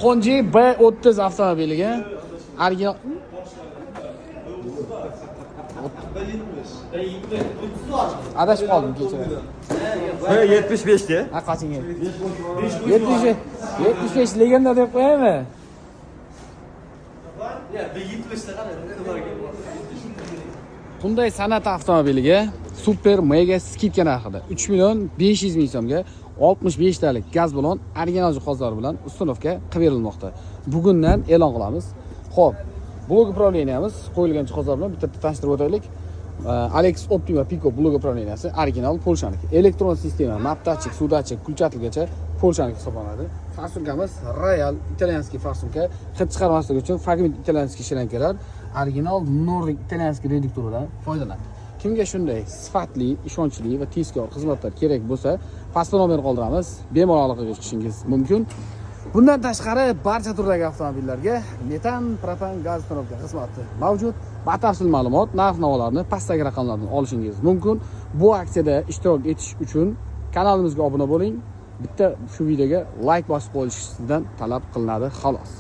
Hongqi B30 avtomobiliga original Adashib qoldim kecha. B75 de. Ha, qoching. 75 75 legenda deb qo'yaymi? Hyundai Sonata avtomobiliga super mega скидка narxida 3 million 500 ming so'mga 65 talik gaz bilan original jihozlar bilan установка qilib berilmoqda. Bugundan e'lon qilamiz. Xo'p, блок управления miz qo'yilgan jihozlar bilan bitta tanishtirib o'taylik. Alex Optima Pico блок управления si original Polshaniki. Elektron sistema, map datchik, suv datchik, включатель gacha Polshaniki hisoblanadi. Форсунка miz Royal итальянский форсунка, hid chiqarmaslik uchun Fagmit итальянский shlankalar, original Nordic итальянский reduktoridan foydalanadi. Kimga shunday sifatli, ishonchli va tezkor xizmatlar kerak bo'lsa, pastda nomer qoldiramiz. Bemalol aloqaga chiqishingiz mumkin. Bundan tashqari barcha turdagi avtomobillarga metan, propan, gaz установка xizmati mavjud. Batafsil ma'lumot, narx-navolarni pastdagi raqamlardan olishingiz mumkin. Bu aksiyada ishtirok etish uchun kanalimizga obuna bo'ling. Bitta shu videoga like bosib qo'yish sizdan talab qilinadi, xolos.